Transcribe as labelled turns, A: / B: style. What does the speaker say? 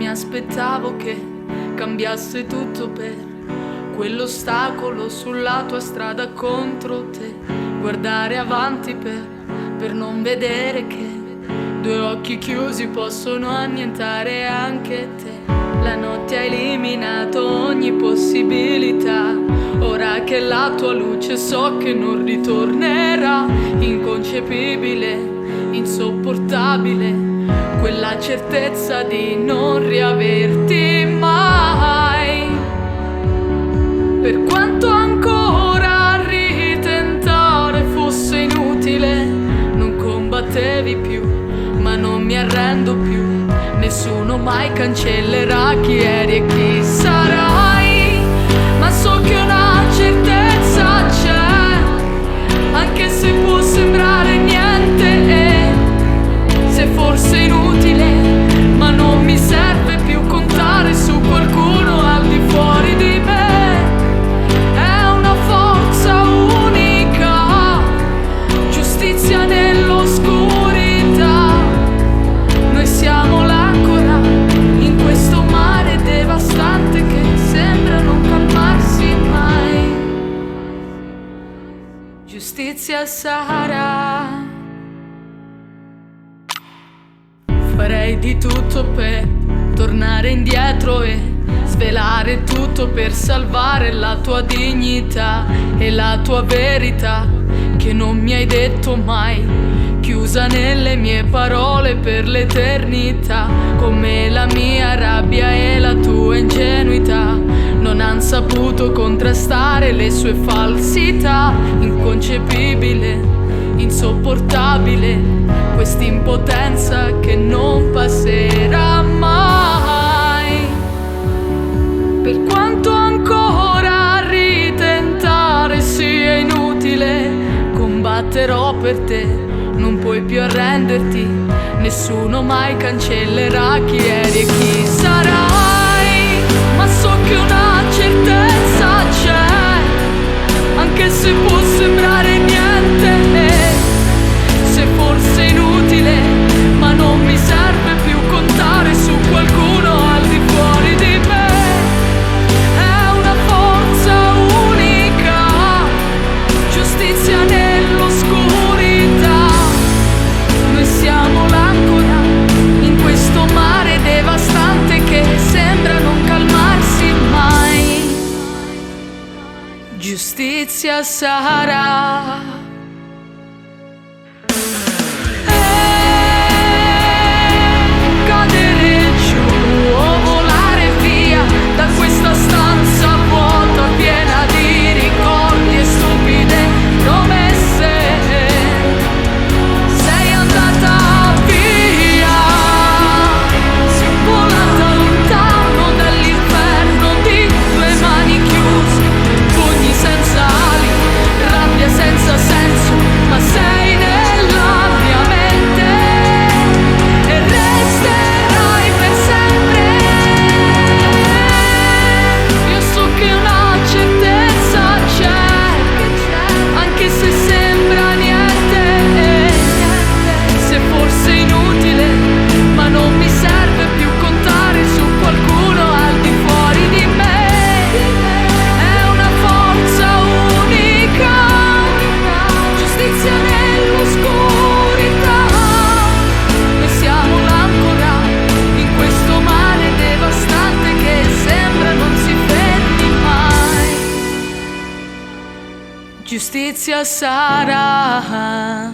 A: Mi aspettavo che cambiasse tutto per quell'ostacolo sulla tua strada contro te. Guardare avanti per non vedere che due occhi chiusi possono annientare anche te. La notte ha eliminato ogni possibilità. Ora che la tua luce so che non ritornerà. Inconcepibile, insopportabile, quella certezza di non riaverti mai. Per quanto ancora ritentare fosse inutile, non combattevi più, ma non mi arrendo più. Nessuno mai cancellerà chi eri e chi sarai. Ma so che una certezza c'è, anche se può sembrare niente, e se forse inutile, ma non mi serve più contare su qualcuno al di fuori di me. È una forza unica, giustizia nell'oscurità. Noi siamo l'ancora in questo mare devastante che sembra non calmarsi mai. Giustizia sarà. Farei di tutto per tornare indietro e svelare tutto per salvare la tua dignità e la tua verità che non mi hai detto mai, chiusa nelle mie parole per l'eternità, come la mia rabbia e la tua ingenuità non han saputo contrastare le sue falsità. Inconcepibile, insopportabile, quest'impotenza che non passerà mai. Per quanto ancora ritentare sia inutile, combatterò per te, non puoi più arrenderti, nessuno mai cancellerà chi eri e chi sarai. Ma so che una certezza c'è, anche se può sembrare niente, se forse inutile, ma non mi serve più contare su qualcuno al di fuori di me. È una forza unica, giustizia nell'oscurità. Noi siamo l'ancora in questo mare devastante che sembra non calmarsi mai. Giustizia sarà. Cadere giù o volare via da questa stanza vuota piena di ricordi e stupide promesse. Sei andata via, sei volata lontano dall'inferno di due mani chiuse, pugni senza ali, rabbia senza senso, ma sei nella mia mente e resterai per sempre. Io so che una certezza c'è, anche se sembra niente, se forse inutile, ma non mi serve più contare su qualcuno al di fuori di me. È una forza unica, giustizia nell'oscurità. Noi siamo l'ancora in questo mare devastante che sembra non si fermi mai. Giustizia sarà.